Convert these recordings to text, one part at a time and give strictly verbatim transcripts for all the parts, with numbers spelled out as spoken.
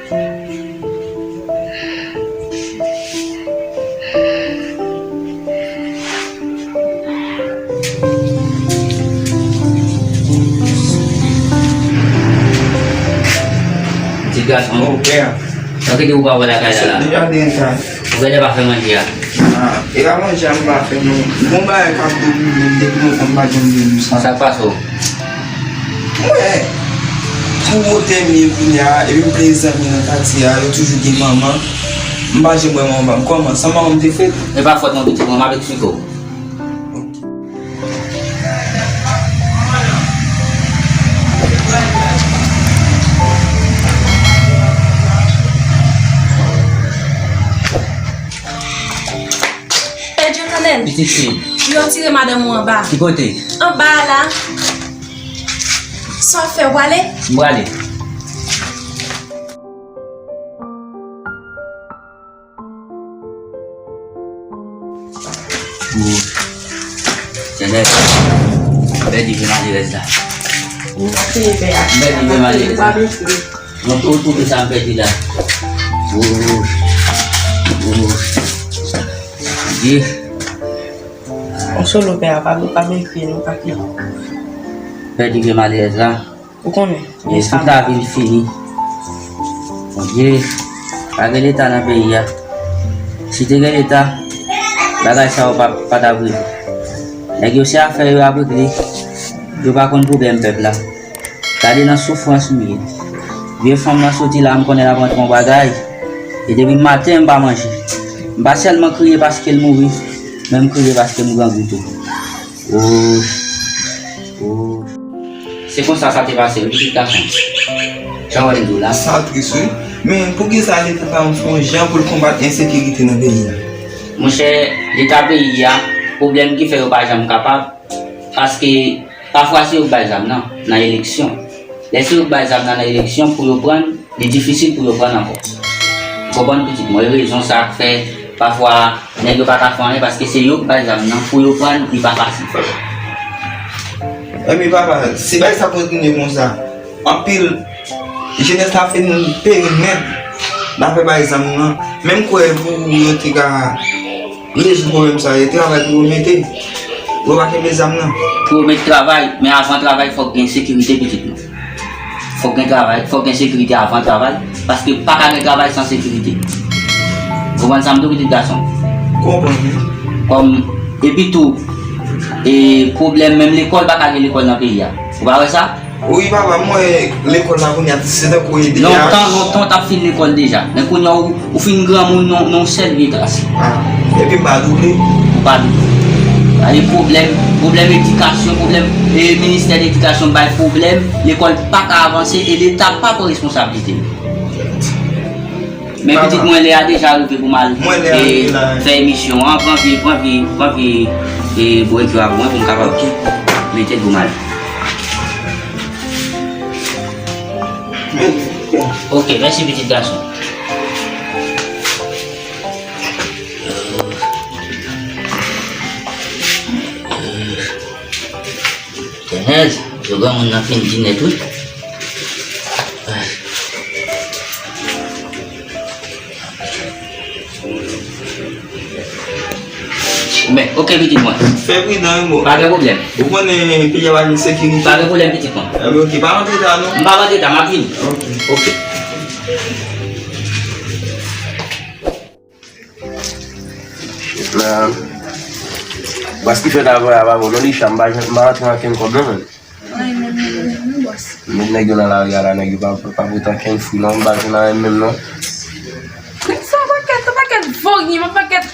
Ti gason. Mon pè. Sa ki di ou pa wè lakay la la? Deja de tan. Ou genlè pa fè manje a? Ah, e pa manje a m pa fè non. Gon bagay k ap domine m depi lontan m pa janm vin sa. Sa k pase w? Mwen, pou wote m ye kounye a, epi m pleye zanmi nan katye a, yo toujou gen manman. M pa janm wè manman m. Kòman? Sa manman m te fè? E pa fòt mwen pitit mwen, m ap eksplike w. Hey, Dieuthanel. Pitit fi. Yo tire madanm ou anba. Ki kote? Anba a la. Sa w ap fè, w prale? M prale. Ou, Dieuthanel, m pèdi vye malerèz la. Ou, m pèdi vye malerèz la. Ou, ou twouve sa m pèdi la. Ou, ou, Bondye. On solo pè a, pa, pa mechanste non, pa kriye. Pèdi vye malerèz la. Ou konnen. Men tout lavi l fini. Bondye, pa gen Leta nan peyi a. Si te gen Leta, bagay sa yo pa, pa t ap rive. Nèg yo se afè yo ap regle. Yo pa konn pwoblèm pèp la. Gade nan soufrans m ye. Vye fanm nan soti la, m konnen l ap rantre yon bagay. E depi maten m pa manje. M pa sèlman kriye paske l mouri, men m kriye paske m grangou tou. Oh, oh. Se konsa sa te pase, wi, pitit gason. Jan w wè m di w la. Sa tris, wi. Men poukisa Leta pa fè yon jan pou l konbat ensekirite nan peyi a? Monchè, Leta peyi a, pwoblèm ki fè yo pa janm kapab, paske pafwa se yo k bay zam nan, nan eleksyon. Lè se yo k bay zam nan, nan eleksyon, pou yo pran, li difisil pou yo pran ankò. Ou konprann, pitit mwen? E rezon sa k fè, pafwa, nèg yo pa ka fè anyen, paske se yo k bay zam nan, pou yo pran, li pa fasil. Ebyen, papa, si bagay sa kontinye konsa, anpil jenès la fin peri nèt, dapre bay zam nan. Men m kwè pou yo te ka rezoud pwoblèm sa, e travay pou yo mete. Pou yo pa kenbe zam nan. Pou yo met travay, men avan travay, fòk gen sekirite, pitit mwen. Fòk gen travay, fòk gen sekirite avan travay, paske pa ka gen travay san sekirite. Ou konprann sa m di w, pitit gason? Konprann, wi. Kòm, epi tou, e, pwoblèm, menm lekòl, pa ka gen lekòl nan peyi a. Ou pa wè sa? Wi, papa, m wè lekòl la kounye a, se tankou e deja. Lontan, lontan, w t ap fin lekòl deja. Men kounye a, ou, ou fin granmoun, non, non, sèl vye klas. Ah, epi m pa double. Ou pa double. Gade pwoblèm, pwoblèm edikasyon, pwoblèm, e, ministè ledikasyon bay pwoblèm, lekòl pa ka avanse, e Leta pa pran responsablite l. Men pitit mwen, lè a deja rive pou m al, e, fè emisyon an. Pran vye, pran vye, pran vye, e, bwè dlo a pou mwen, pou m kapab mete l pou m al. Ok, mèsi, pitit gason. Tennèz, se granmoun nan fin di nèt, wi. Men, ok, pitit mwen. Fè pridan, wi, bon. Pa gen pwoblèm. Ou konnen peyi a pa gen sekirite. Pa gen pwoblèm, pitit mwen. Ebyen, ok, pa rantre ta, non. M pa rantre ta, m ap vini. Ok. Ok. Nan, paske fè travay a pa bon, non, Licha, m pa, m pa rantre ankenn kòb, non, menm. Ay, menm, menm, menm, bòs. Men nèg yo nan lari a la, nèg yo pa, pa pote ankenn fwi, non, m pa jwenn anyen menm, non. Sa pakèt, sa pakèt vògny, yon pakèt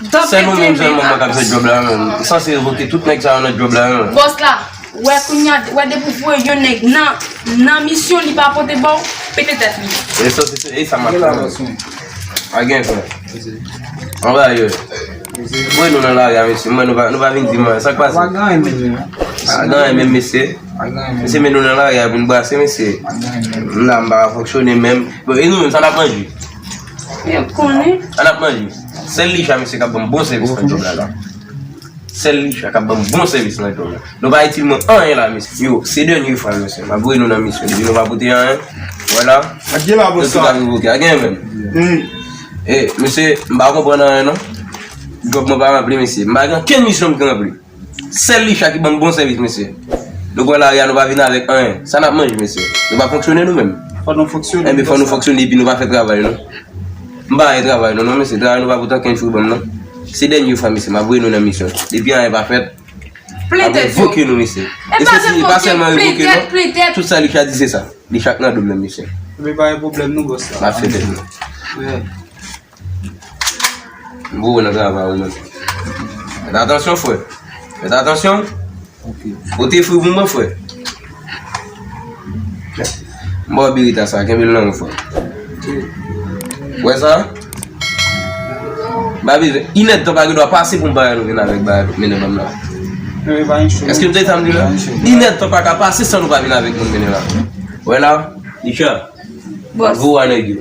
dan pete. Se nou menm sèlman mwen k ap fè djòb la, menm. Sanse revoke tout nèg sa yo nan djòb la, menm. Bòs la, wè kounye a, wè depi w voye yon nèg nan, nan misyon li pa pote ba w, pete tèt li. E sa, se, se, e sa m ap fè, menm. Pa gen frè. Anba yo. Voye nou nan lari a, mesye. Mwen, nou pa, nou pa vin di mwen. Sa k pase? Pa gen anyen menm, mesye. Pa gen anyen menm, mesye. Pa gen anyen menm. Mesye, men nou nan lari a pou n brase, mesye. Pa gen anyen menm. M la, m pa ka fonksyone menm. Bon, e nou menm, sa n ap manje? Yo konnen. Sa n ap manje? Sèl Licha, mesye, k ap ban m bon sèvis nan djòb la, la. Sèl Licha k ap ban m bon sèvis nan djòb la. Nou pa itil mwen anyen la, mesye. Yo, se dènye fwa, mesye. M ap voye nou nan misyon. Depi nou pa pote anyen, Wè la. Ak gen la, bòs, tout sa. Ak gen menm. E, mesye, m pa konprann anyen, non. Djòb mwen pa ranpli, mesye. M pa gen kenn misyon m ki ranpli. Sèl Licha ki ban m bon sèvis, mesye. Nou kwè lari a, nou pa vin avèk anyen. Sa n ap manje, mesye? Nou pa fonksyone nou menm? Fò nou fonksyone. Enben, fò nou fonksyone epi nou pa fè travay, non. M pa fè travay, non, non, mesye. Travay nou pa pote okenn fri ban m, non. Se dènye fwa, mesye, m ap voye nou nan misyon. Depi anyen pa fèt, m ap revoke nou, mesye. E se si, e pa sèlman revoke, non. Tout sa Licha di, se sa. Licha k nan do m nan, mesye. Ebyen, pa gen pwoblèm, non, bòs la. M ap fè tèt nou. M voye w nan travay ou menm. Fèt atansyon, frè. Fèt atansyon. Pote fri pou mwen, frè. M ba w birita sa, kenbe l nan men, frè. Wè sa? M pa bezwen. Inèdtan pa gen dwa pase pou m pa wè nou vin avèk bagay nou mennen ban m la. Èske nou tande sa m di la? Inèdtan pa ka pase san nou pa vin avèk moun mennen la. Wè la? Licha. Bòs. Voye nèg yo.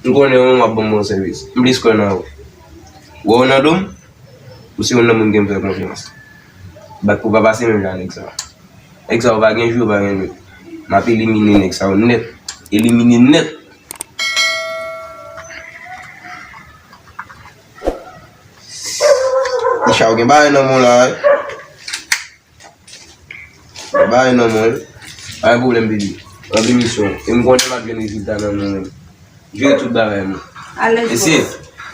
M konnen ou menm w ap ban m bon sèvis. M plis kwè nan ou. Wè w nan do m, ou se youn nan moun ke m fè konfyans. Bak pou pa pase menm jan nèg sa. Nèg sa yo pa gen jou, yo pa gen nwit. M ap elimine nèg sa yo nèt. Elimine nèt. Licha, ou gen bagay nan men w la, wi. Bay non mwen. Pa gen pwoblèm, baby. Ranpli misyon. E m konnen m ap jwenn rezilta nan men w menm. Jere tout bagay mwen. Alèz. Mesye,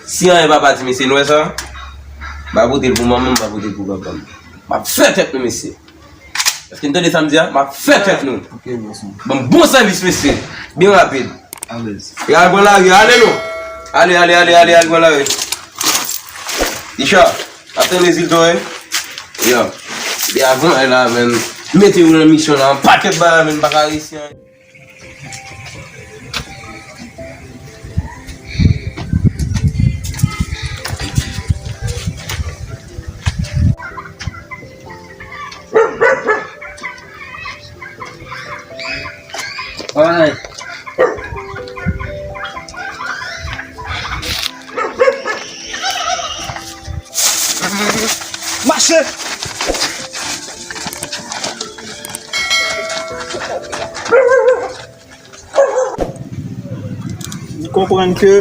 si anyen pa pati, mesye, nou wè sa? M pa pote l pou manman m, m pa pote l pou papa m. M ap fè tèt nou, mesye. Èske n tande sa m di a? M ap fè tèt nou. Ok, bòs mwen. Ban m bon sèvis, mesye. Byen rapid. Alèz. E al pran lari, ale non. Ale, ale, ale, ale, al pran lari. Licha, ap tann rezilta w, wi. Yo. Depi avan, e la, menm. Mete yo nan misyon la, yon pakèt bagay, menm, pa ka reyisi anyen. Alright. Mache! M konprann ke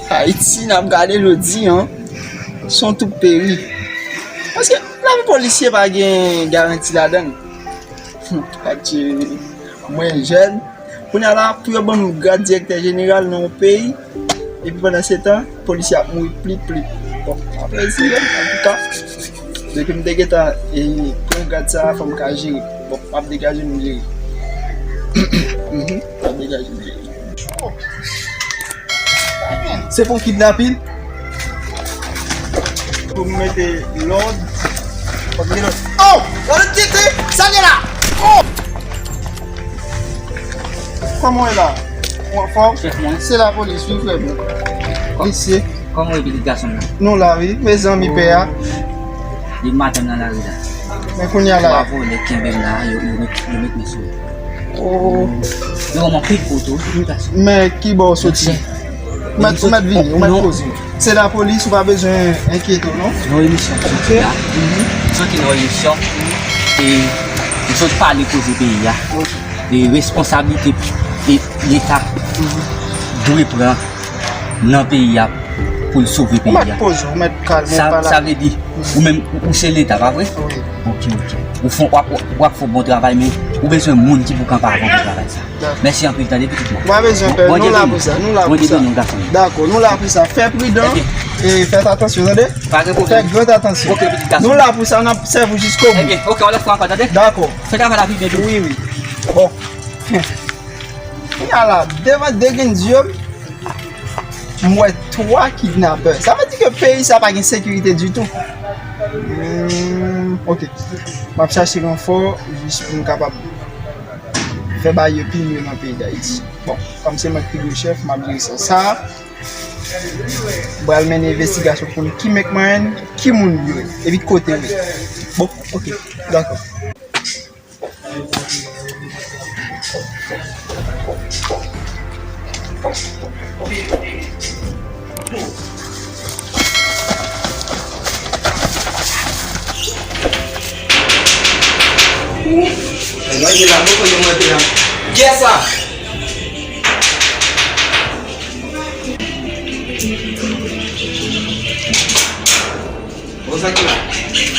Ayiti n ap gade jodi an, se yon tout peyi. Paske lavi polisye pa gen garanti ladan l. Paske mwen jèn, kounye a la, pou yo ban m grad direktè jeneral nan yon peyi, epi pandan se tan, polisye ap mouri pli, pli. Bon, apre, si, antouka, depi m te gentan, e, pran grad sa a, fò m ka jere. Bon, m ap degaje m jere. Mhm, m ap degaje m jere. Se pou kidnapin. Pou m mete lòd. Fòk gen lòd. Oh! Lòd kite! Sa gen la! Oh! Kòman w ye la? Ou anfòm? Chèf mwen. Se lapolis, wi, frè mwen. Mesye. Kòman w ye, pitit gason m nan? Nou la, wi. Mezanmi, pè a. Depi maten m nan lari la. Men kounye a la. Twa vòlè kenbe m la, yo, yo met, yo met men sou mwen. Oh. Yo ban m anpil poto, wi, pitit gason. Men ki bò w soti? Ou mèt, ou mèt vini, ou mèt poze. Se lapolis, ou pa bezwen enkyete w, non? Non, emisyon, soti la. Mhm. Soti nan emisyon. E, m sot pale koze peyi a. Ok. E responsablite e Leta dwe pran nan peyi a pou l sove peyi a. Ou mèt poze, ou mèt kalme, ou pa la. Sa vle di, ou menm, ou, ou se Leta, pa vre? Wi. Ok, ok. Ou fè, w ap, w ap fè bon travay, men ou bezwen moun ki pou kanpe avè w pou travay sa. Dakò. Mèsi anpil, tande, pitit mwen. Pa bezwen pè, nou la pou sa, nou la pou sa. Dakò, nou la pou sa. Fè pridan, e fè atansyon, tande? Pa gen pwoblèm. Fè gran atansyon. Ok, pitit gason. Nou la pou sa, n ap sèvi w jiskobou. Ebyen, ok, yon lòt fwa ankò, tande? Dakò. Fè travay la pi byen tou. Wi, wi. Bon. Kounye a la, devan de grenn zye m, m wè twa kidnapè. Sa vle di ke peyi sa pa gen sekirite ditou. Hmm, ok. M ap chache ranfò jis pou m kapab fè bagay yo pi mye nan peyi Dayiti. Bon, kòm se mwen ki pi gwo chèf, m ap jere sa. Sa, m pral mennen envestigasyon pou konn ki menm mwen, ki moun yo ye, epi kote yo ye. Bon, ok, dakò. Mwen gen la, mwen konnen mwen te la. Kiyès sa? Sa ki la?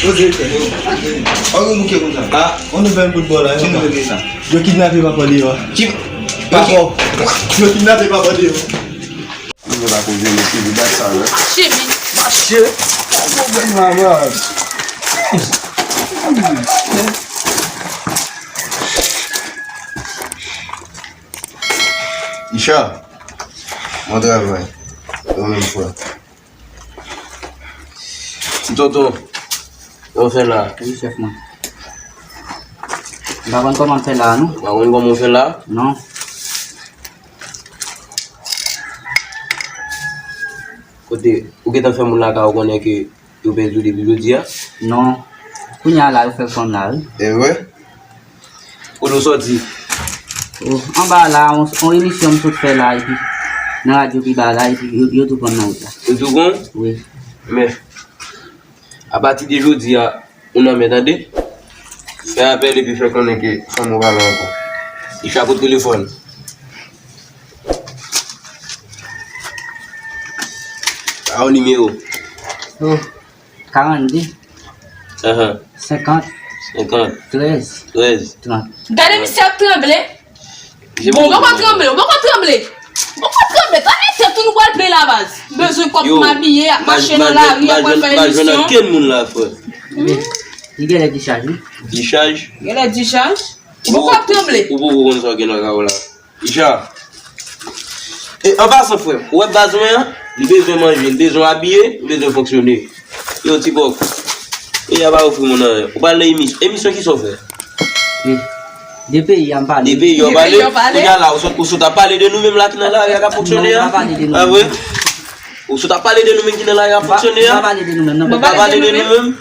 Oze fè. Sa ki la? An nou bouke konsa. Ah, on nouvèl foutbòl la. Ki nouvèl sa? Yo kidnape papa deyò. Ki papa? Yo kidnape papa deyò. Moun yo pa koze mesye, li bat sa la. Mache, men. Mache. Pa pwoblèm la, baz. Icha, bon travay. Ou menm, frè. Ti tonton, kòman w fè la? Wi, chèf mwen. M pa konn kòman m fè la, non. Ou pa konn kòman w fè la? Non. Kote, ou gentan fè moun lakay ou konnen ke yo pèdi w depi jodi a? Non. Kounye a la, yo fè l konn la, wi. E vre? Kote w sòti? Oh, anba la, on, on emisyon m sot fè la, epi nan radyo pi ba la, epi yo, yo tou pran nan wout la. Yo tou pran? Wi. Men, apati de jodi a, ou nan men, tande? Fè apèl epi fè konnen ke fanm ou pa la ankò. Li chapo telefòn. A yon nimewo. Oh, karannde. Ahan. Senkant. Senkant. Trèz. Trèz. Trant. Gade misye ap tranble. Bon, poko tranble, poko tranble. Poko tranble. Tande tèt ou nou pral plen la baz. Bezwen kòb pou m abiye, ap mache nan lari, ap pral fè emisyon. Kenn moun la, frè. Li genlè dichaj, wi. Dichaj? Genlè dichaj. Ou poko ap tranble. Ou poko konn sa w gen nan kay ou la. Icha. E an pasan, frè m, ou wè baz mwen an? Li bezwen manje, li bezwen abiye, li bezwen fonksyone. Yo, ti bòk. E y a pa ofri moun anyen. Ou pral nan emisyon. Emisyon ki sa w fè? De peyi a m pale. De peyi a w pale? Kounye a la, ou sot, ou sot ap pale de nou menm la ki nan lari a k ap fonksyone a? Non, m pa pale de nou menm. A vre? Ou sot ap pale de nou menm ki nan lari a k ap fonksyone a? M pa pale de nou menm, non. M pa pale de nou menm.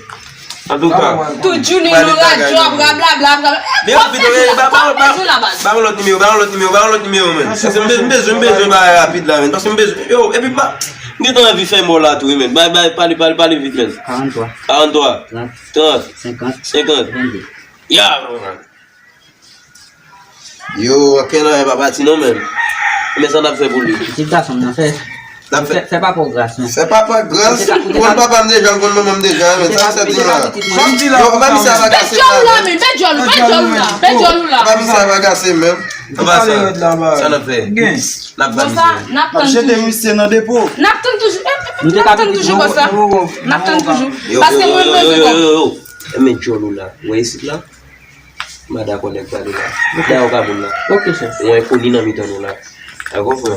Antouka. Tout jounen nan radyo ap rablabla, ap rablabla. Men yo vit, ba, ba, ba, ba yon lòt nimewo, ba yon lòt nimewo, ba yon lòt nimewo, men. Paske m bezwen, m bezwen, m bezwen bagay rapid la, men. Paske m bezwen, yo, epi ba, m gentan anvi fè mò la tou, wi, men. Bay, bay, pale, pale, pale vit, men. Karantwa. Karantwa. Trant. Trant. Senkant. Senkant. Vennde. Ya, man. Yo, ankenn anyen pa pati non, men. Men sa n ap fè pou li? Pitit gason m nan fè. N ap fè. Fè, fè papa w gras, men. Fè papa w gras. Ou te ka, ou te ka. Ou konn papa m deja, ou konn manman m deja, men. Sa m fè di la. Sa m di la. Yo, papa misye ap agase m la, men. Bèt djòl ou la, men. Bèt djòl ou la, bèt djòl ou la. Papa misye ap agase m, men. Anba sa, sa n ap fè? N ap ba misye. N ap tann toujou. N ap tann toujou. N ap tann toujou konsa. N ap tann toujou. Paske mwen bezwen kòb. Yo, yo, yo, yo, yo. Men djòl ou la. Ou wè isit la? M pa dakò nèg pale la. Dayè ou ka moun la. Ok, chèf. Ou enkoni nan mitan nou la. Dakò, frè?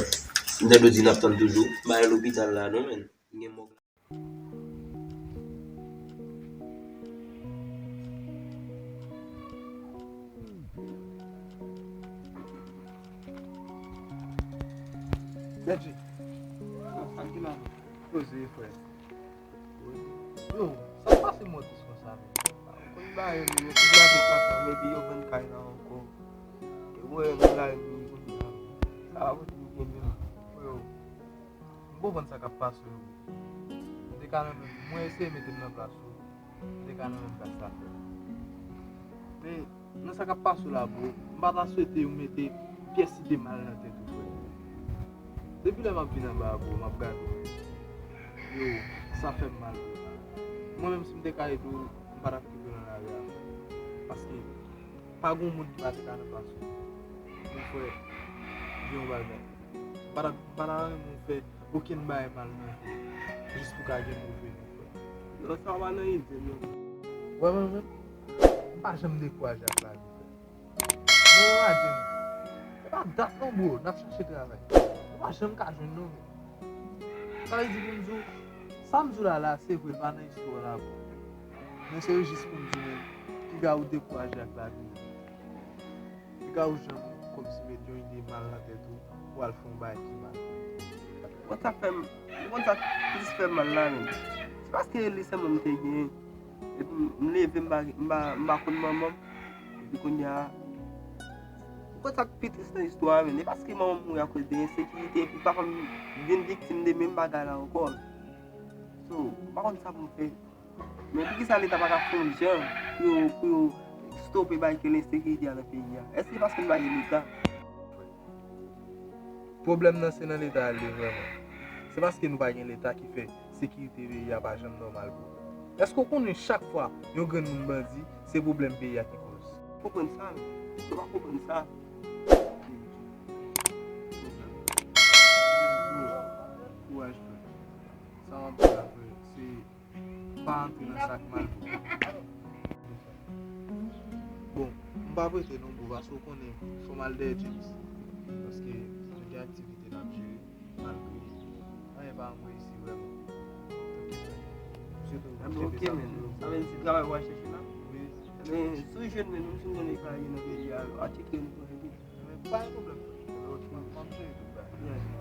M tande w di n ap tann toujou. M pa nan lopital la, non, men. M gen mòg la. Bèdji. Sa ki la? Poze, frè. Yo, sa k pase Mòris konsa menm? Konn bagay yo, yo kidnape papa m epi yo vann kay la ankò. E wè nan lari kounye a. Sa a pote m gen menm. Freo, m konprann sa k ap pase w wi. M te ka renmen, mwen eseye mete m nan plas ou. M te ka nan menm plas sa frè. Men, nan sa k ap pase w la, bro, m pa ta swete ou mete pyès ide mal nan tèt ou, frè. Depi lè m ap vin anba a, bro, m ap gade w. Yo, sa fè m mal, bro. Mwen menm, si m te ka ede w, m pa t ap kite w nan lari a, frè. Paske, pa gen moun ki pa te ka nan plas ou. Mon frè, gen yon bagay. M pa ta, m pa ta renmen w fè okenn bagay mal nan vi w, jis pou ka gen move non, frè. Non, sa pa nan ide m, non. Wè mwen menm, m pa janm dekouraje ak lavi, frè. Mwen menm, Adjen, se pa dat non, bro, n ap chache travay. Nou pa janm ka jwenn, non, men. Sa vle di pou m di w, sa m di w la, la, se vre, l pa nan istwa la, bro. Men se jis pou m di w, men, piga ou dekouraje ak lavi, men. Piga ou janm kòmsi met yon ide mal nan tèt ou pou al fè yon bagay ki mal. Ou konn sa k fè m, ou konn sa k plis fè m mal la, men. Se paske li sèlman m te gen. Epi m leve, m pa, m pa, m pa konn manman m. Epi kounye a, ou konn sa k pi tris nan istwa a, men. E paske manman m mouri akoz de ensekirite, epi papa m vin viktim de menm bagay la ankò. So, m pa konn sa pou m fè. Men poukisa Leta pa ka fè yon jan pou yo, pou yo stope bagay ke lensekirite a nan peyi a? Èske se paske nou pa gen Leta? Pwoblèm nan se nan Leta a l ye vrèman. Se paske nou pa gen Leta ki fè sekirite peyi a pa janm nòmal pou Èske w konnen chak fwa yon grenn moun bandi, se pwoblèm peyi a ki koz? Konprann sa, men. Ou pa konprann sa. Kouraj, frè. Sa w ap di la, frè, se pa antre nan sa k mal pou ou. Bon, m p ap rete non, bro, paske w konnen, fò m al dèyè James. Paske nou gen aktivite n ap jere. Malgre anyen pa anmwe isi vrèman. Tanki frè. M swete w kenbe sa, bro. Sa vle di se travay w al chèche la? Wi. Men si w jwenn menm, menm si w konnen sa ye nan peyi a, w a tcheke m pou epi. Men pa gen pwoblèm, frè. M ap jere tout bagay. Yeah.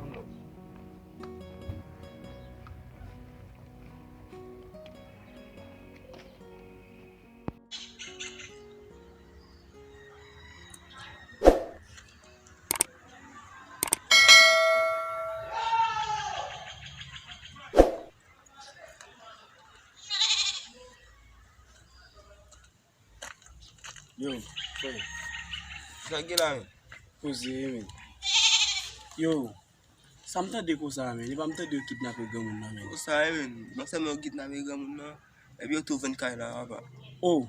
Yo, frè. Sa k gen la, men? Poze, men. Yo, sa m tande konsa, men? Epa m tande yo kidnape granmoun nan, men. Konsa, men. Non sèlman yo kidnape granmoun nan, epi yo tou vann kay la, apa. Oh,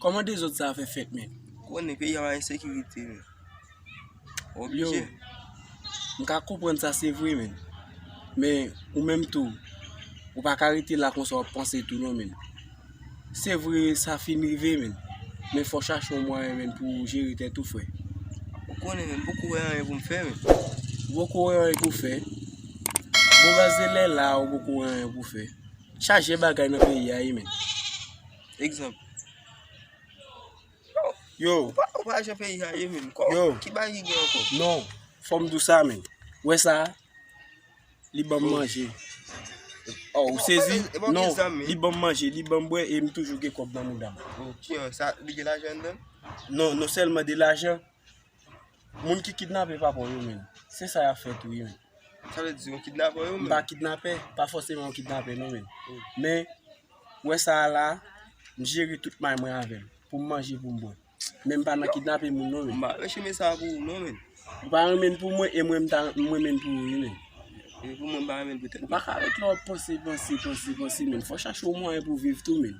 kòman dezòd sa a fè fèt, men? Konnen peyi a pa ensekirite, men. Oblije. Yo, m ka konprann sa, se vre, men. Men, ou menm tou, ou pa ka rete la konsa w ap panse tou, non, men. Se vre, sa fin rive, men. Men fò w chache yon mwayen, men, pou w jere tèt ou, frè. Ou konnen, men, m poko wè anyen pou m fè, men. Ou poko wè anyen pou w fè? Bon, baz, se lè la, ou poko wè anyen pou w fè. Chaje bagay nan peyi a, wi, men. Egzanp. Yo. Ou pa, ou pa jan peyi a ye, men. Yo. Ki bagay ki gen ankò? Non, fò m di w sa, men. Wè sa? Li ban m manje. Oh, ou sezi? Non, li ban m manje, li ban m bwè e m toujou gen kòb nan mouda m. Oh, ki an sa, li gen lajan anndan? Non, non sèlman de lajan. Moun ki kidnape papa w yo, men. Se sa y ap fè tou, wi, men. Sa vle di, yon kidnapè, yo, men? M pa kidnapè, pa fòseman yon kidnapè, non, men. Oh. Men, wè sa a la, m jere tout may mwen avè l, pou m manje, pou m bwè. Men m pa nan kidnape moun, non, men. M pa renmen chemen sa a pou ou, non, men. Ou pa renmen l pou mwen, e mwen, m ta, m renmen l pou ou, wi, men. E pou mwen, m pa renmen l pou tèt mwen. Ou pa ka ret la w ap panse, panse, panse, panse, men. Fò w chache yon mwayen pou w viv tou, men.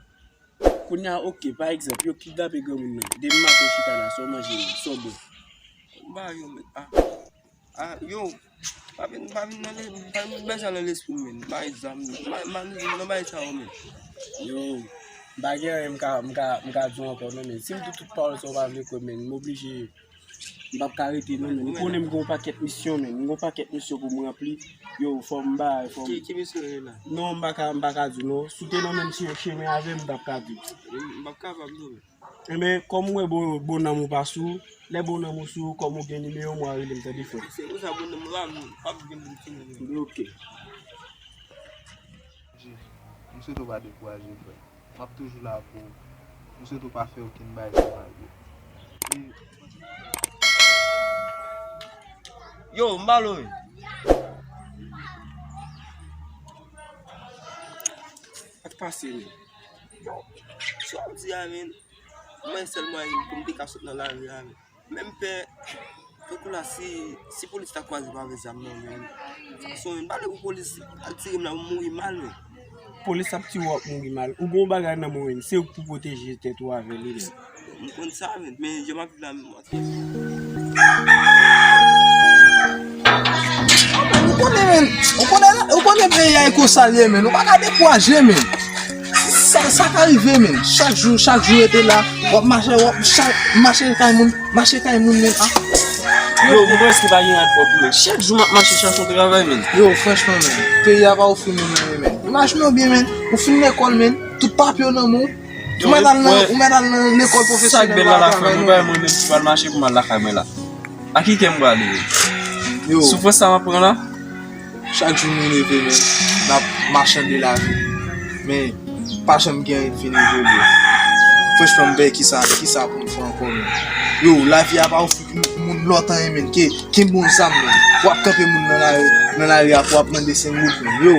Kounye a, oke, pa egzanp, yo kidnape granmoun nan. Demen maten w chita la, sa w manje, sa w bwè? M pa yo, men. Ah. Ah, yo, pa vin, pa vin nan le-, pa vin met sa nan lespri m, men. Bay zam, ma-, ma-, nan bay sa yo, men. Yo, m pa gen anyen m ka, m ka, m ka di w ankò, non, men. Si m di w tout pawòl sa w pa vle kwè, men, m oblije, m p ap ka rete, non, men. Ou konnen m gen yon pakèt misyon, men. M gen yon pakèt misyon pou m ranpli. Yo, fò m bay, fò m... Ki, ki misyon w gen la? Non, m pa ka, m pa ka di w, non. Si w te nan menm che-, chemen avè m, m t ap ka di w. M p ap kapab, non, men. Enben, kòm m wè bon, bon nanm ou pa sou, lè bon nanm ou sou, kòm ou gen nimewo m, w a rele m, tande, frè. Se pou sa bon nanm ou la, m p ap gen moun ki renmen. Ok. M swete w pa dekouraje, frè. M ap toujou la pou ou. M swete w pa fè okenn bagay ki mal, bro. E yo, m ba l, wi. Sa k pase, men? Yo, sa w di a, men? Mwen, sèl mwayen pou m te ka sot nan lari a, men. Men m pè, tankou la, si, si polis ta kwaze m avèk zam nan men, fason, men, m pa vle pou polis al tire m la, m mouri mal, men. Polis ap tire w, w ap mouri mal. Ou gen yon bagay nan men w, men. Se ou k pou pwoteje tèt ou avè li, men. M konn sa, men. Men, jan m ap viv la, men, Ou konnen, men. Ou konnen, ou konnen peyi a e konsa l ye, men. Ou pa ka dekouraje, men. Sa, sa ka rive, men. Chak jou, chak jou rete la. W ap mache, w ap cha-, mache kay moun, mache kay moun, men. Ah. Yo, m prèske pa gen rad pwòp, men. Chak jou m ap mache chache yon travay, men. Yo, franchman, men. Peyi a pa ofri moun anyen, men. Imajine w byen, men. Ou fin lekòl, men. Tout papye w nan men w. Ou mèt al nan, ou mèt al nan lekòl pwofesyonèl la travay, non? Sa k bèl la, la frè m, ou pa wè mwen menm ki pral mache pou m al lakay mwen la. A ki kè m prale? Yo. Soufrans sa m ap pran la? Chak jou nou leve, men, n ap machande lavi. Men, pa janm gen anyen k vin rezoud yo. Franchman, m pè kisa, kisa pou m fè ankò, men. Yo, lavi a pa ofri moun lòt anyen, men, ke, ke bon zam, men. W ap kanpe moun nan lari, nan lari a pou w ap mande senk goud, men. Yo,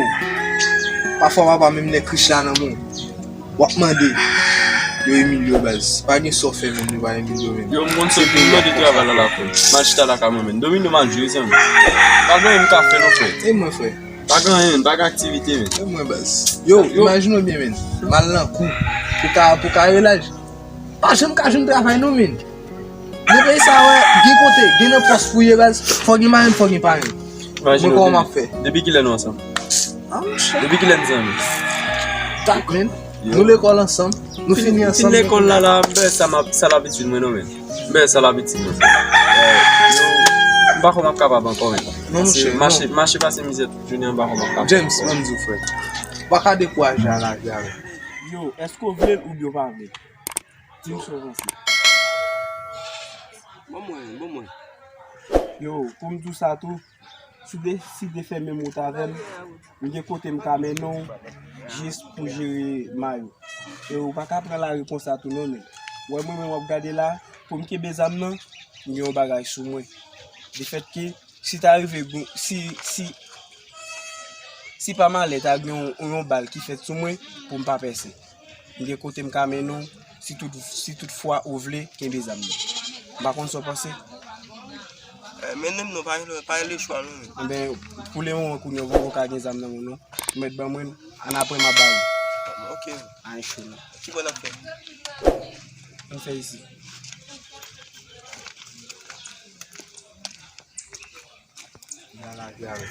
pafwa papa menm nèg rich la nan men w. W ap mande. Yo imilye w, baz. Pa gen sa w fè moun, yo pa imilye w menm. Yo, m konn sot, m mande travay la, la, frè. M al chita lakay mwen, men. Domino m al jwe, zanmi. Pa gen anyen m ka fè, non, frè. E mwen, frè? Pa gen anyen, menn, pa gen aktivite, menn. E mwen, baz. Yo, yo, imajine w byen, menn. M al nan kou pou ka, pou ka relaj. Pa janm ka jwenn travay, non, menn. Nan peyi sa, wè, gen kote, gen nan pòs pou ye, baz. Fò gen marenn, fò gen parenn. Imajine w, kòman m ap fè? Depi kilè nou ansanm? Ah, monchè. Depi kilè n zanmi? Tak, menn. Yo. Nou lekòl ansanm. Nou fini ansanm. Fin lekòl la, la, m bè sa m ap, sa labitid mwen, non, menn. M bè sa labitid mwen. Eh, yo, m pa kwè m ap kapab ankò, menn. Non, monchè, non. Mache, mache pase mizè tout jounen an, m pa kwè m ap kapab ankò. James, ban m di w, frè. Ou pa ka dekouraje a lavi a, menn. Yo, èske w vle l oubyen w pa vle l? Di m sa w panse. Ban mwen, ban mwen. Yo, pou m di w sa tou, si w deside fè menm wout avè m, m gen kote m ka mennen w jis pou jere mayo. E ou pa ka pran lari konsa tou non, menn. Ou wè mwen menm w ap gade la, pou m kenbe zam nan, m gen yon bagay sou mwen. Lefètke, si ta rive, gon- si, si, si pa malè ta gen yon, yon bal ki fèt sou mwen, pou m pa pèse. M gen kote m ka mennen w, si tout, si tout fwa ou vle, kenbe zam nan. M pa konn sa w panse. Eh, mennen m non, pa, pa lechwa non, menn. Enben, pou lemoman kounye a, ou poko ka gen zam nan men w non. Ou mèt ban mwen l, annapre m ap ba ou. Ok. Ay, cho non. Ki bò n ap fè? Ann fè isi. Nan lavi a, wi.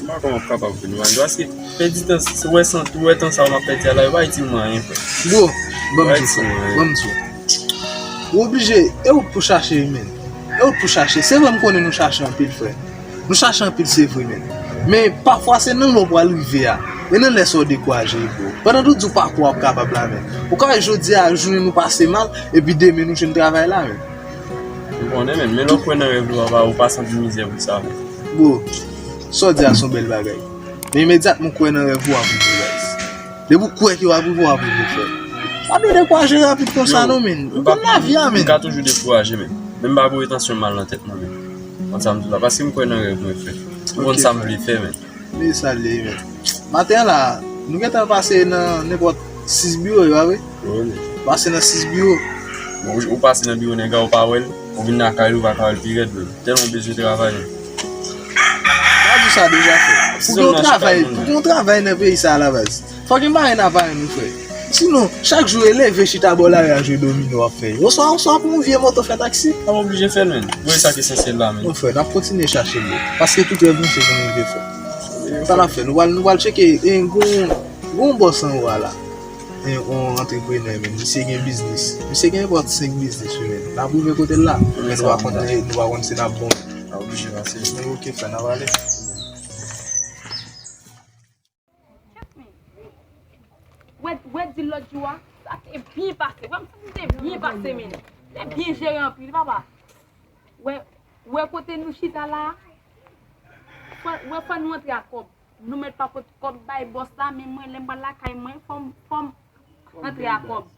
M pa kwè m ap kapab vin, man. Paske pèdi tan, si w wè san, w wè tan sa w m ap pèdi a la, yo pa itil mwen anyen, frè. Bro, ban m di w, frè. Ban m di w. Ou oblije, e wout pou chache, wi, menn. E wout pou chache. Se vre, m konnen nou chache anpil, frè. Nou chache anpil, se vre, menn. Men, pafwa, se nan lè w pral rive a. E nan lè sa w dekouraje, bro. Pandan tout di w pa kwè w ap kapab la, menn. Ou ka wè jodi a, jounen nou pase mal, epi demen nou jwenn travay la, menn. M konnen, menn. Men lè w kwè nan rèv ou, papa, ou pa santi mizè pou sa, menn. Bro, sa w di a se yon bèl bagay. Men imedyatman w kwè nan rèv ou, w ap rive, guys. Depi w kwè ke w ap rive, w ap rive, frè. Pa dwe dekouraje rapid konsa non, menn. Ou konn lavi a, menn. M ka toujou dekouraje, menn. Men m pa voye tansyon mal nan tèt mwen, menn. Konn sa m di w la, paske m kwè nan rèv mwen, frè. M konn sa m vle fè, menn. Men sa l ye, menn. Maten an la, nou gentan pase nan nenpòt sis biwo yo, pa vre? Wi, menn. Pase nan sis biwo. Bon, ou, ou pase nan biwo nèg la, ou pa wè l. Ou vin lakay li, ou pa ka wè l pi rèd, menn. Tèlman w bezwen travay, menn. Pa di sa deja, frè. Pou gen yon travay, pou gen yon travay nan peyi sa a, la baz, fò gen marenn ak parenn, wi, frè. Sinon, chak jou e leve chita bò lari a jwe domino w ap fè. Oswa, oswa pou yon vye moto fè taksi. Sa m oblije fè l, menn. Voye sa k esansyèl la, menn. Non, frè, n ap kontinye chache l, wi. Paske tout rèv nou se pou nou rive, frè. Sa n ap fè, nou pral, nou pral tcheke, e, gon, gon bòs anwo a la. E, yon antreprenè, menn. Misye gen biznis. Misye gen nenpòt senk biznis, wi, menn. N ap rive kote l la. Men nou pa konn, nou pa konn si n ap bon. N ap oblije pase. Men ok, frè, n ap ale. Wè, wè di lòt jou a, sa te byen pase. Wè, m santi m te byen pase, men. Te byen jere anpil, papa. Wè, wè kote nou chita la, fò, wè fò nou antre ak kòb. Nou mèt pa pot kòb bay bòs la, men mwen, lè m pral lakay mwen, fò m, fò m antre ak kòb.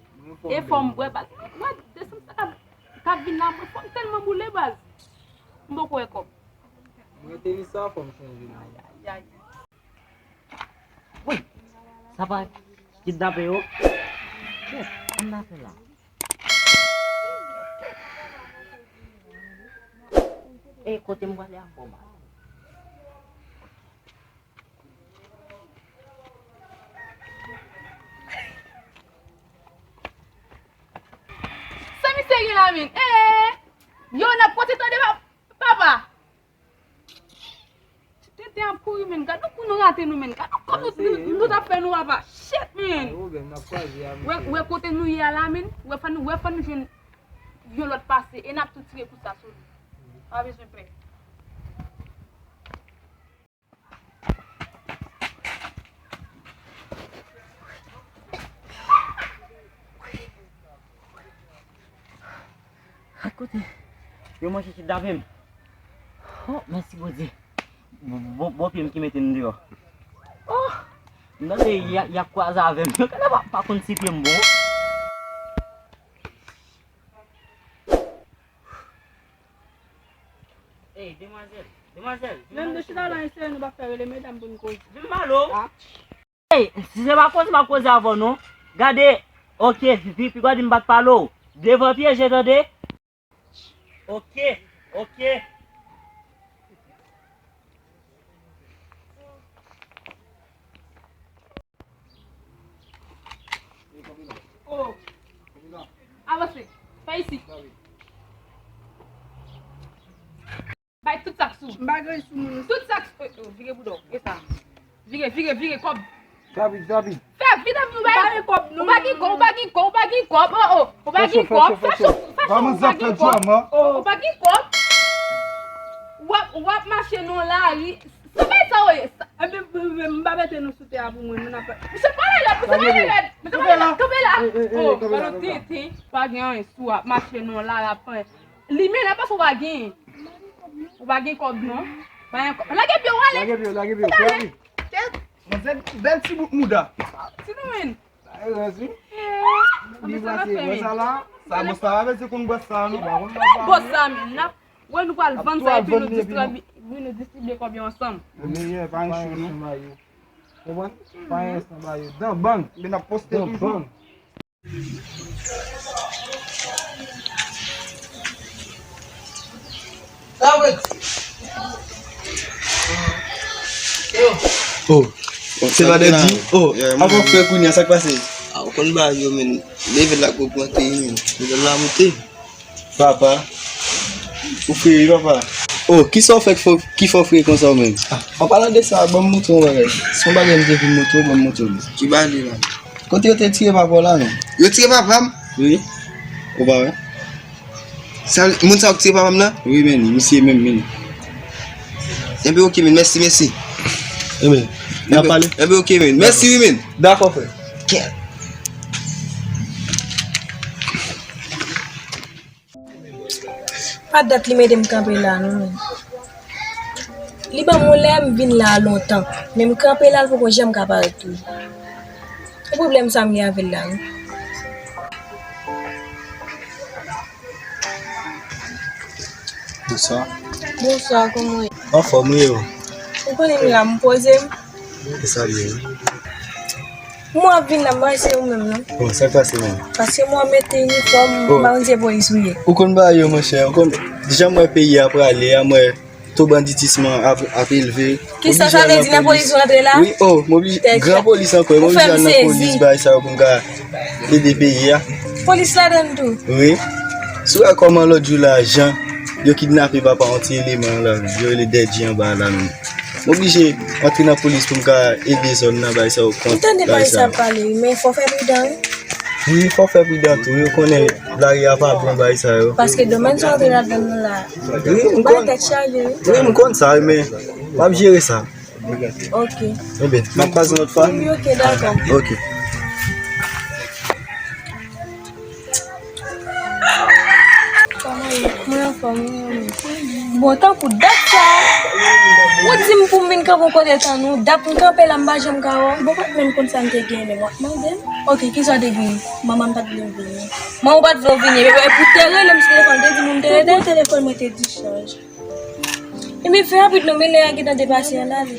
E fò m bwè, baz. Wè, desanm sa k ap, k ap vin la, mwen, fò m tèlman boule, baz. M poko wè kòb. Mwen te li sa, fò m chanje non. Ay, ay, ay. Wi, sa pa kidnape yo? Yes, kidnape la. E kote m prale a, bon, ba. Sa misye gen la, men? Eh, yo, n ap pote tande, pa- papa. Tenten ap kouri, men. Gad yon kou nou rate nou, men. Gad yon kòb nou, nou, nou t ap fè nou, papa. Shit, men. Wè, wè kote nou ye a la, men. Wè fò nou, wè fò nou jwenn yon lòt pase. E n ap tou tire kou sa sou li. Pa bezwen pè. Kote yo manje kidnape m. Oh, mèsi Bondye. Bon, bon, bon pye m ki mete m deyò. Oh, m tande y a, y ap kwaze avè m. Yo genlè pa, pa konn si pye m bon. Ey, demwazèl, demwazèl, vin pale sou mwen. Menm de chita la, eseye nou pa fè rele medam pou n koze. Vin pale w. Ah. Ey, si se pa koze m ap koze avè w non. Gade, oke, pi, pi gade m pa t pale w. Devan pyeje, tande. Oke, oke. M pa gen sou moun. Tout sa k, oh, oh, vire bouda w, e sa. Vire, vire, vire, kòb. David, David. Fè vit, David, ou pa gen kòb, non. Ou pa gen kòb, ou pa gen kòb, ou pa gen kòb, oh, oh, ou pa gen kòb, fè cho, fè cho, ou pa gen kòb. Ou pa gen kòb. W ap, w ap mache nan lari. Sa bay sa w ye? Sa, epi, m pa mete nou sou tè a pou mwen, nou n ap. Misye pale rèd, misye pale rèd. Misye pale rèd, kanpe la. Oh, gade yon tenten. Pa gen anyen sou w ap mache nan lari ap fè. Li mennen paske w pa gen. Ou pa gen kòb non. Pa gen kòb. Lage pye w ale. Lage pye w, lage pye w. Fè ale. Kèt. Manzè bèl ti bout mouda. Ti nou menm. Sa erèz wi. Li brase, wè sa la. Sa bòs la pa vle di konn bòs sa non. Bòs sa menm. N ap wè nou pral vann sa epi nou distribye, wi, nou distribye kòb yo ansanm. Meyè, pa yon cho non. Konprann? Pa yon san ba yo. Dan bang. Men n ap poste toujou. Oh, se pa de di. Oh, avan frè kounye a, sa k pase? A, ou konn bagay yo, men. Leve l ak ogmante, men. Level la moute. Papa, ou fre wi, papa. Oh, kisa w fè k fè, ki fè w fre konsa w menm? Ah, an palan de sa, ban m montre w yon bagay. Se yon bagay m te vin montre w, ban m montre w li. Ki bagay la? Kote yo te tire papa w la, menm? Yo tire papa m? Wi. Ou pa wè? Sa, moun sa yo k tire papa m nan? Wi, men, misye menm, men. Enben, oke, men, mèsi, mèsi. Enben, n ap pale? Enben, oke, men. Mèsi, wi, men. Dakò, frè. Kèt. Pa dat li mete m kanpe la, non, men. Li ban m yon lè m vin la lontan, men m kanpe la, l poko janm ka parèt toujou. Se pwoblèm sa m gen avè l la, wi. Bonswa. Bonswa, kòman w ye? Anfòm, wi, ou? Ou konnen m la, m poze m. E sa l ye, wi. Mwen ap vin la, m pa wè se ou menm, non. Bon, sa k pase, menm? Paske mwen mete inifòm, m pa konn se polis ou ye. Ou konn bagay yo, monchè. Ou konn, jan m wè peyi a prale a, m wè to banditism an ap, ap elve. Kisa sa vle di nan polis ou antre la? Wi, oh, m oblije. Gran polis ankò, m oblije al nan polis, bagay sa yo pou m ka ede peyi a. Polis ladann tou? Wi. Si w wè kòman lòt jou la, jan yo kidnape papa yon ti eleman la, yo rele Dèdji anba la, menm. M oblije antre nan polis pou m ka ede zòn nan, bagay sa yo kont. M tande bagay sa ap pale, wi, men fò fè pridan, wi. Wi, fò fè pridan tou, wi, ou konnen lari a pa bon, bagay sa yo. Paske domèn sa w antre ladann nan la, wi, m konn. Bagay tèt chaje, wi. Wi, m konn sa, wi, men m ap jere sa. Ok. Enben, m ap kwaze lòt fwa. Wi, ok, dakò. Ok. Kòman ye? Mwen anfòm, wi, mwen menm. Bon, tankou dat sa, ou di m pou m vin kanpe yon kote tann ou, dat m kanpe la, m pa janm ka wè w. Bon, m pa t menm konn sa m te genyen, men w ap mande m. Ok, kisa w te genyen? Manman m pa t vle m vini. Manman w pa t vle w vini, epi pou te rele m sou telefòn, te di m ou m te rete. Bon, telefòn mwen te dichaj. Ebyen, fè rapid non, men lè a gentan depase an ale.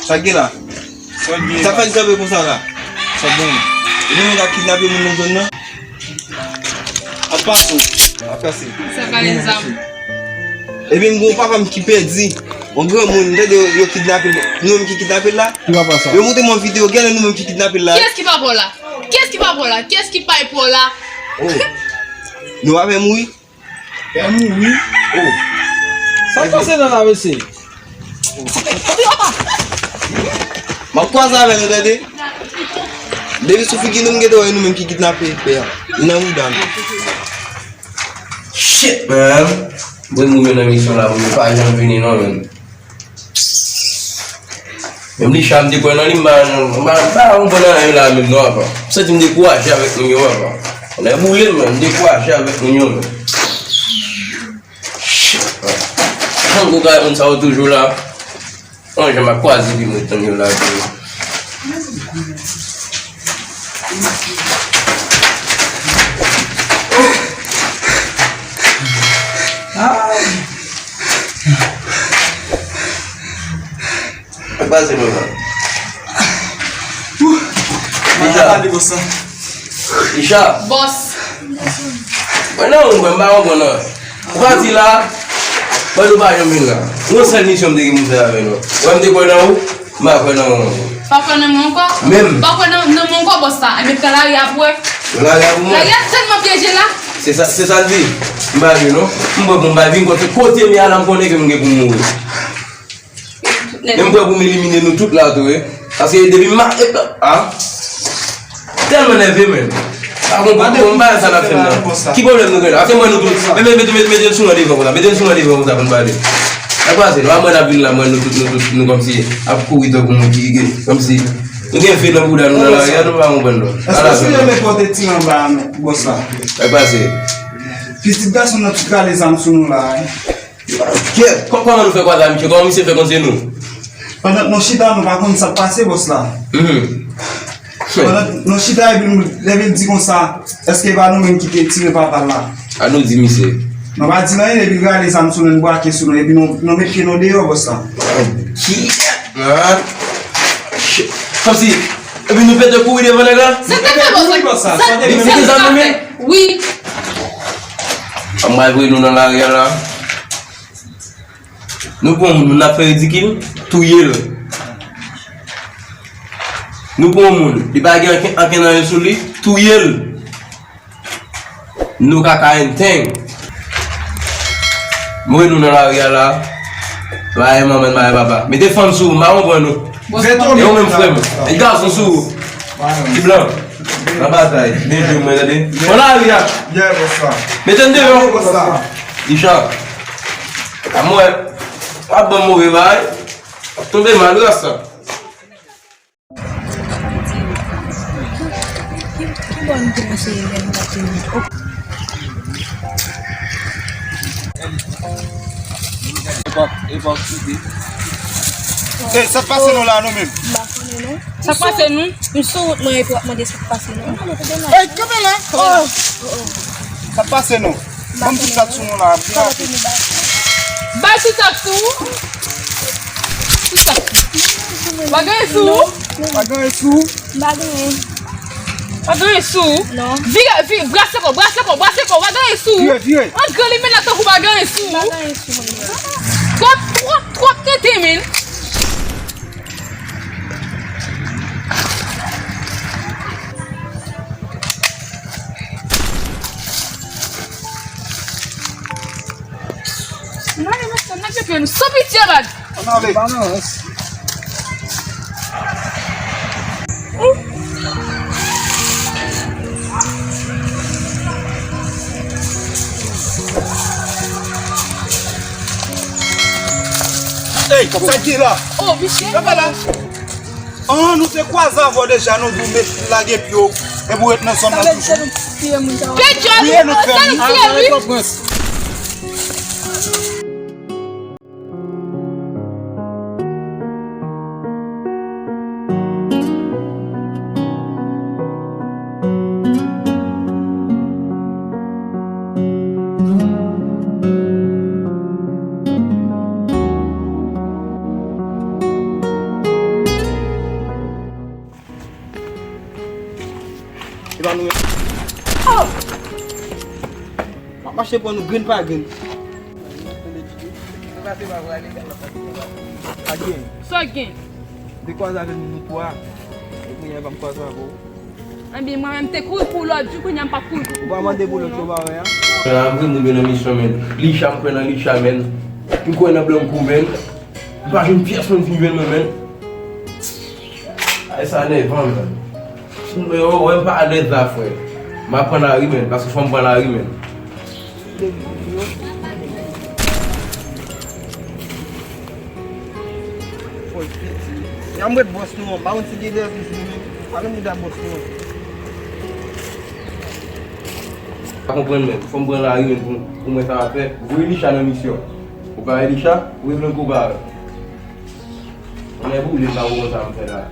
Sa k gen la? Sa k gen la? Sa fè n kanpe konsa la? Sa bon? Ou konnen yo ka kidnape moun nan zòn nan? Ap pase. Ap pase. Sa pale zam. Epi m gen yon papa m ki pèdi. Yon granmoun, m tande yo, yo kidnape l. Nou menm ki kidnape l la? Ki papa sa? Yo montre m yon videyo, genlè nou menm ki kidnape l la. Kiyès ki papa w la? Kiyès ki papa w la? Kiyès ki papa w la? Oh. Nou pa fè mouri? Fè mouri? Oh. Sa k pase nan A V C? M ap kwaze avè nou, tande. Depi sou figi nou, m gentan wè nou menm ki kidnape pè a. Li nan mouda nou. Shit, man. Mwen mouri nan misyon la, mwen pa janm vini non, man. Menm li chan m te pran nan li, m pa, m pa, m pa konprann anyen la menm non, apa. M santi m dekouraje avèk moun yo, apa. Lè boule m, m dekouraje avèk moun yo, menm. Shit, man. Tankou kay moun sa yo toujou la. Bon, jan m ap kwaze epi mwen tann yo la tou. Sa k pase menm la? Ou, Gade bòs la. Richard. Bòs. Mwen nan ou, mwen pa konprann non. Ou pati la, mwen nou pa janm vin la. Yon sèl misyon m te gen pou m fè avè nou. Wè m te kwè nan ou, m pa kwè nan ou ankò. Pa kwè nan mwen ankò? Menm. Pa kwè nan, nan mwen ankò, bòs la. Enben, pran lari a pou wè. Pran lari a pou mwen. Lari a tèlman pyeje la. Se sa, se sa l di. M pa vin non. M prè pou m pa vin kote, kote m ye a la, m konnen ke m gen pou m mouri. Men m prè pou m elimine nou tout la tou, wi. Paske depi m ma-, a, tèlman nève, men. Pa konprann, bon, m pa sa n ap fè m nan. Ki pwoblèm nou gen la? Paske mwen nou tout, men, men, mete, mete, mete n sou yon devan konsa. Mete n sou yon devan konsa pou n pale. Sa k pase? Nou a mwen n ap vin la, mwen nou tout, nou tout, nou kòmsi ap kouri tankou moun ki gen, kòmsi nou gen ve nan bouda nou nan lari a, nou pa konprann non. Èske si yo mete pote ti anba a, men, bòs la? Sa k pase? Pitit gason nan tout rale zam sou nou la, wi. Kè, kò-, kòman nou fè kwaze a misye? Kòman misye fè konn se nou? Pandan nou chita, nou pa konn sa k pase, bòs la. Mhm. Pandan nou chita, epi nou leve l di konsa, èske e pa nou menm ki te tire papa l la? A nou di misye. Nou pa di l anyen, epi l rale zam sou nou, l brake sou nou, epi nou, nou met pye nou deyò, bòs la. Ki? Ah. Kòmsi, epi nou pete kouri devan nèg la? Sa te fè, bòs la. Sa te fè, bòs la. Li te zam nan men? Wi. An mwen voye nou nan lari a la. Nou pran yon moun, n ap fè ridikil, touye l. Nou pran yon moun, li pa gen anken, anken anyen sou li, touye l. Nou kaka enteng. Mwen nou nan lari a la. Maye manman, maye papa. Mete fanm sou ou, m pa konprann nou. E ou menm frè m. E gason sou ou. Ti blan. Nan batay. Byen jwe mwen tande. Nan lari a. Mete n deyò. Richard. A mwen, w ap ban m move bagay. W ap tonbe mal wi rasta. Ki, ki bò nou te ranse lè nou t ap vini? Ey, sa k pase nou la nou menm? M pa konnen non. Sa k pase nou? M sou wout mwen epi w ap mande sa k pase nou. Ey, kanpe la! Oh! Sa k pase nou? Ban m ti sa k sou nou la, pi rapid. Bay ti sa k sou ou. Ti sa k sou ou. Pa gen anyen sou ou? Pa gen anyen sou ou? Pa gen anyen. Pa gen anyen sou ou? Non. Vire, vire, brase kò, brase kò, brase kò, pa gen anyen sou ou? Vire, vire. Antre li men la tankou pa gen anyen sou ou. Pa gen anyen sou mwen. Twòp, twòp, twòp tenten, men. N ale, mesye, n ap depi nou san pitye, baz. Ann ale. Ey, sa ki la? Oh, misye. Yo pa la. An, nou te kwaze avè w deja, nou di w met lage pye w, epi w ret nan zòn nan toujou. Piye nou frè m. E pa nou menm. Oh! M ap mache pran nou grenn pa grenn. Pa gen. Sa gen? Te kwaze avè nou, nou twa. E kounye a, pa m kwaze avè w. Ebyen, mwen menm, te kouri pou lòt jou, kounye a, m p ap kouri pou, pou, pou, pou, non. Ou pa mande pou lòt yo pa wè a? Nan vre, moun yo nan misyon, men. Licha, m kwè nan Licha, men. M kwè nan Blanco, men. M pa jwenn pyès moun vin jwenn mwen, men. Ay, sa nèvan, men. Yo, wè m pa alèz la, frè. M ap pran lari, men, paske fò m pran lari, men. Fòy piti. Y ap met bòs nou an, pa konn si gen lèzis li menm. Pa konn mouda bòs nou an. Pa konprann, men. Fò m pran lari, men, pou, pou mwen sa va fè. Voye Licha nan misyon. Ou pa wè Licha? Ou vle pou pa wè. Mwen boule pa ou konn sa m fè la.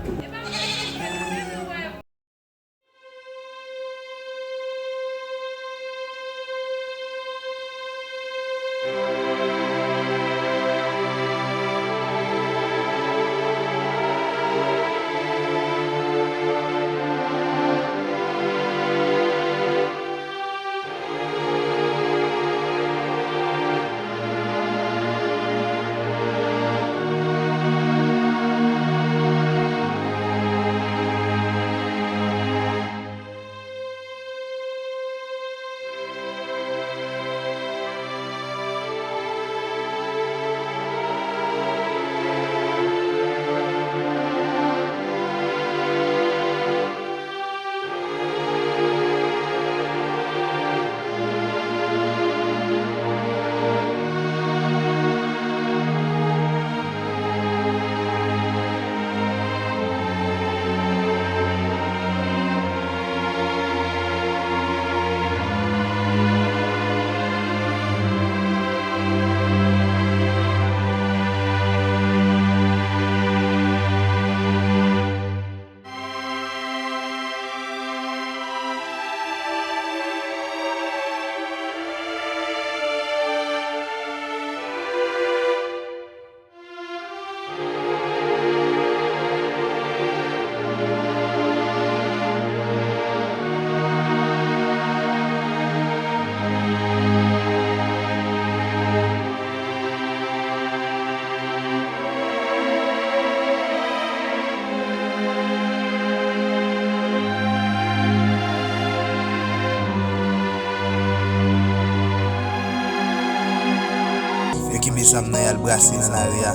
zam nan y al brase nan lari a.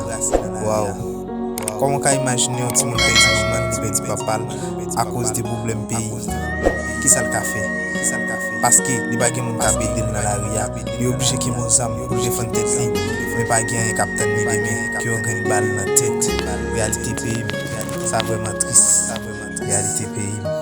Waw. Kòman w ka imajine yon timoun pèdi manman l, li pèdi papa l akoz de pwoblèm peyi? Kisa l ka fè? Paske li pa gen moun k ap ede l nan lari a. Li oblije kenbe yon zam pou l defann tèt li. Men pa gen anyen k ap tann li demen ke yon grenn bal nan tèt. Reyalite peyi m. Sa vrèman tris. Reyalite peyi m.